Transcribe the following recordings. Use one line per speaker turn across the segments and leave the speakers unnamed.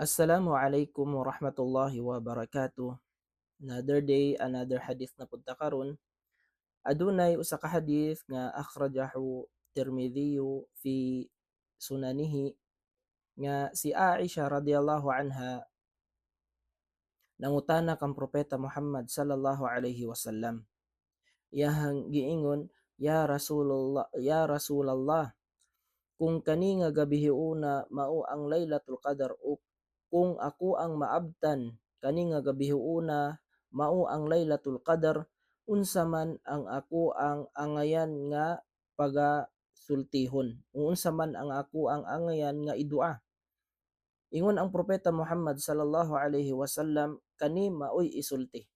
Assalamu alaikum warahmatullahi wabarakatuh. Another day, another hadith na pud ta karon. Adunay usa ka hadith nga akhrajahu Tirmidhi fi sunanihi nga si Aisha radhiyallahu anha nangutana kang Propeta Muhammad sallallahu alaihi wasallam. Iyahang giingon, "Ya Rasulullah, ya Rasulallah, kung kani nga gabihiuna mao ang Lailatul Qadr o kung ako ang maabtan kani nga gabihiuna mao ang Lailatul Qadr, unsa man ang ako ang angayan nga pagasultihon? Unsa man ang ako ang angayan nga idua?" Ingon ang Propeta Muhammad sallallahu alaihi wasallam, "Kani maoy isulti: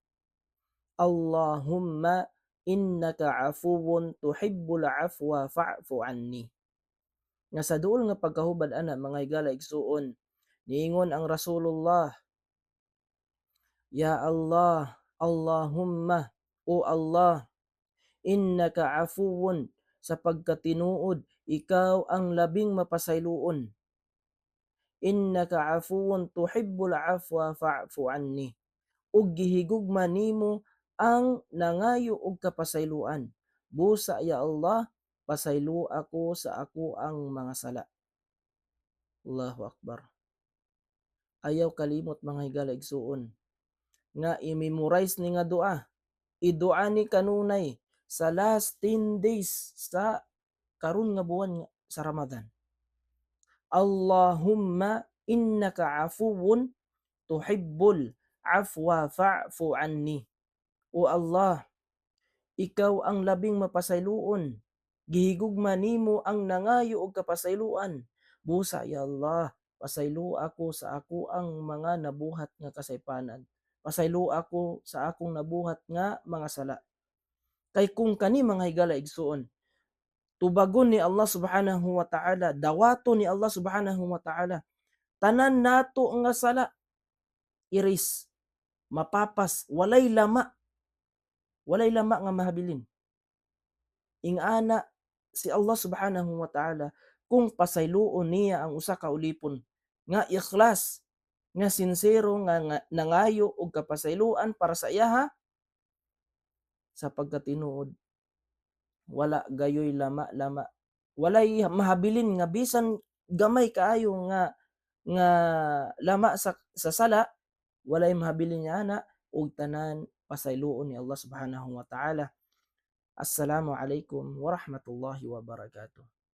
Allahumma innaka afuwun tuhibbul afwa fa'fu anni." Nga sa duol nga pagkahubad ana, mga higala igsuon, niingon ang Rasulullah, "Ya Allah, Allahumma, O Allah, innaka afuwun, sa pagkatinuod ikaw ang labing mapasayloon. Innaka afuwun tuhibbul afwa fa'fu anni. Ug gihigugma nimo ang nangayo og kapasayloan. Busa ya Allah, pasaylo ako sa ako ang mga sala." Allahu Akbar. Ayaw kalimot, mga higala igsuon, nga i-memorize ni nga dua. Idua ni kanunay sa last 10 days sa karon nga buwan sa Ramadan. Allahumma innaka afuwun tuhibbul afwa fa'fu anni. O Allah, ikaw ang labing mapasayloon. Gihigugma nimo ang nangayo og kapasayloan. Busa ya Allah, pasaylo ako sa ako ang mga nabuhat nga kasaypanan. Pasaylo ako sa akong nabuhat nga mga sala. Kay kung kani, mga higala igsuon, tubagon ni Allah subhanahu wa ta'ala, dawato ni Allah subhanahu wa ta'ala, tanan nato nga sala, erase, mapapas, walay lama, walay lama nga mahabilin. Ingana si Allah subhanahu wa ta'ala kung pasayloon niya ang usa ka ulipon nga ikhlas, nga sinsero nga nangayo og kapasayloan para sa iyaha, sa pagkatinuod wala gayoy lama-lama, walay mahabilin nga bisan gamay kaayo nga nga lama sa sala, walay mahabilin niya ana og tanan pasayloon ni Allah subhanahu wa ta'ala. Assalamu alaikum warahmatullahi wabarakatuh.